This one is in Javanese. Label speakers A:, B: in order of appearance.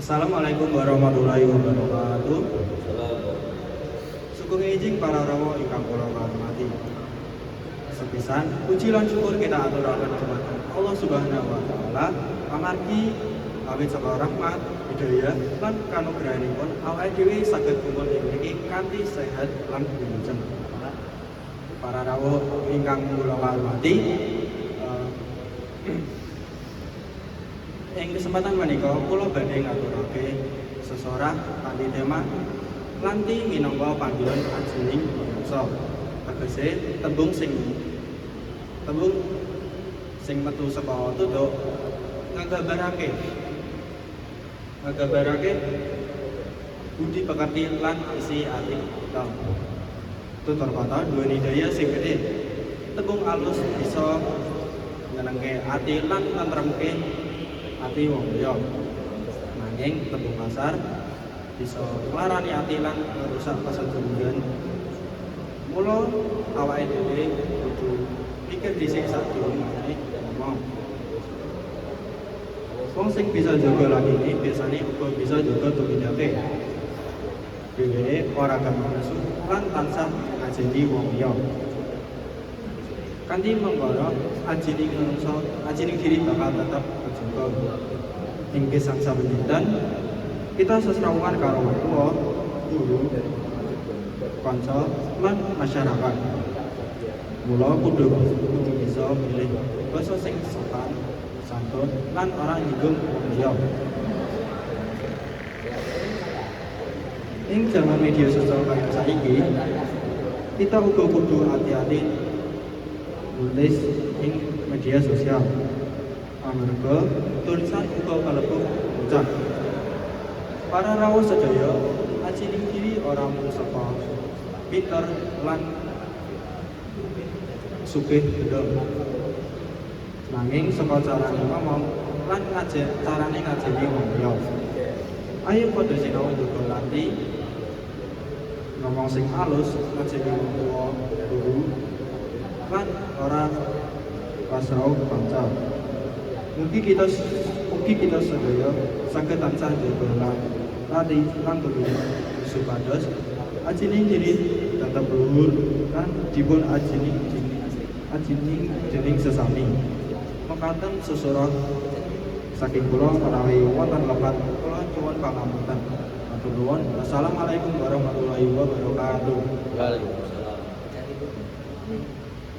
A: Assalamualaikum warahmatullahi wabarakatuh.
B: Salam.
A: Sugeng enjing para rawuh ingkang kula hormati. Sepisan puji lan syukur kita aturaken dumateng Allah Subhanahu wa taala amargi awit saka rahmat, hidayah lan kanugrahanipun awake dhewe saged kumpul ing mriki kanthi sehat lan wilujeng. Para rawuh ingkang kula hormati, ing kesempatan menika kula badhe ngaturake sesorah kanthi tema Lanti minangka panggilan ajining manungsa. Tegese tembung sing metu saka tutuk nggambarake budi pekerti lan isi ati kita. Tutur kata duweni daya sing gedhe. Tembung alus bisa nyenengke ati lan nentremke ati wong liya. Nanging tembung kasar bisa nglarani ati lan ngrusak paseduluran. Mula awake dhewe kudu mikir dhisik sadurunge ngomong. Wong sing bisa jaga latine biasane uga bisa jaga tumindake. Dheweke ora gampang nesu lan tansah ngajeni wong liya. Kanthi mengkono, ajining manungsa, ajining diri bakal tetep kejaga. Ing gesang saben dinten, kita sesrawungan karo wong tuwa, guru, kanca, lan masyarakat. Mula kudu kudu bisa milih basa sing sopan, santun, lan ora nyinggung wong liya. Ing jaman media sosial kaya saiki, kita uga kudu ati-ati nulis ing media sosial. Amarga tulisan uga kalebu ucap. Para rawuh sedaya, ajining diri ora mung saka pinter lan sugih benda. Nanging saka carane ngomong lan carane ngajeni wong liya. Ayo padha sinau njaga lati, ngomong sing alus, ngajeni wong tuwa, guru, lan ora pasrah kanca. Mugi kita sedaya saged tansah njaga lati lan tumindak supados ajining diri tetep luhur lan dipun ajini ajining dening sesami. Mekaten sesorah saking kula, menawi wonten lepat kula nyuwun pangapunten. Matur nuwun. Wassalamualaikum warahmatullahi wabarakatuh.
B: Waalaikumsalam.